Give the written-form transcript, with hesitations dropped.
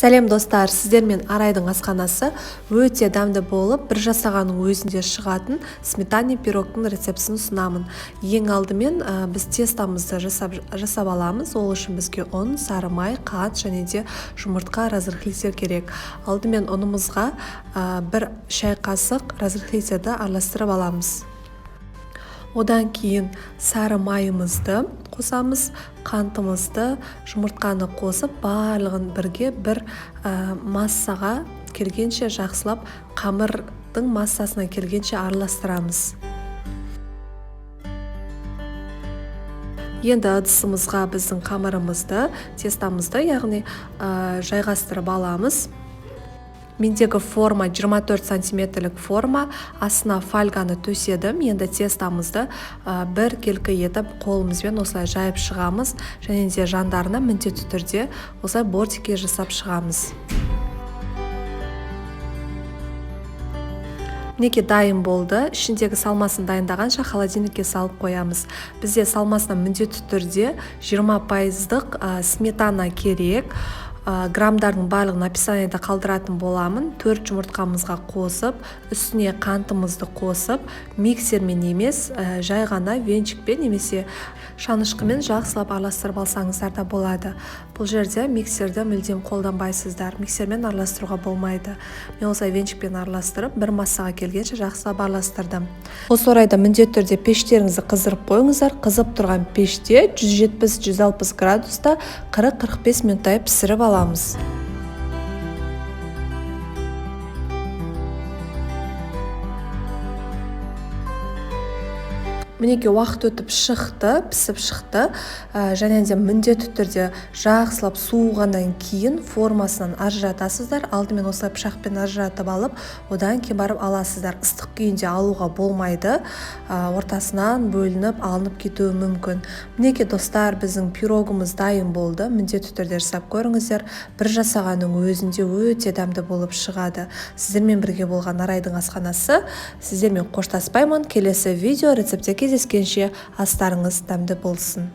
Сәлем, достар! Сіздермен Арайдың асханасы. Өте дәмді болып, бір жасағанның өзінде шығатын сметанный пирогтың рецептісін ұсынамын. Ең алдымен біз тестомызды жасап аламыз. Ол үшін бізге ұн, сары май, қант және де жұмыртқа, разрыхлитель керек. Алдымен ұнымызға 1 шай қасық разрыхлительді араластырып аламыз. Одан кейін сары майымызды қосамыз, қантымызды, жұмыртқаны қосып, барлығын бірге бір массаға келгенше, жақсылап қамырдың массасына келгенше араластырамыз. Енді ыдысымызға біздің қамырымызды, тестамызды, яғни, жайғастырып аламыз. Мендегі форма 24 сантиметрлік форма, астына фольганы төседім. Енді тестамызды бір келкі етіп қолымызбен осылай жайып шығамыз және де жандарына міндетті түрде осылай бортики жасап шығамыз. Мінекей, дайын болды. Ішіндегі салмасын дайындағанша холодильникке салып қоямыз. Бізде салмасына міндетті түрде 20 пайыздық сметана керек. Граммдардың барлығын описаниеда қалдыратын боламын. 4 жұмыртқамызға қосып, үстіне қантымызды қосып, миксермен емес, жай ғана венчикпен немесе шанышқымен жақсылап араластырып алсаңыздар да болады. Бұл жерде миксерді мүлдем қолданбайсыздар, миксермен араластыруға болмайды. Мен осылай венчикпен араластырып, бір массаға келгенше жақсылап араластырдым. Осы орайда міндетті түрде пештеріңізді қыздырып қойыңыздар. Қызып тұрған пеште 170-160 градуста 40-45 минуттай пісіріп аламыз. Мінекей, уақыт өтіп шықты, пісіп шықты. Және де міндетті түрде жақсылап суығаннан кейін формасынан ажыратасыздар. Алдымен осылай пышақпен ажыратып алып, одан кейін барып аласыздар. Ыстық күйінде алуға болмайды, ортасынан бөлініп алынып кетуі мүмкін. Мінекей, достар, біздің пирогымыз дайын болды. Міндетті түрде жасап көріңіздер, бір жасағанның өзінде өте дәмді болып шығады. Сіздермен бірге болған Арайдың асханасы. Сіздермен қоштаспаймын, келесі видео рецептте кездескенше астарыңыз дәмді болсын.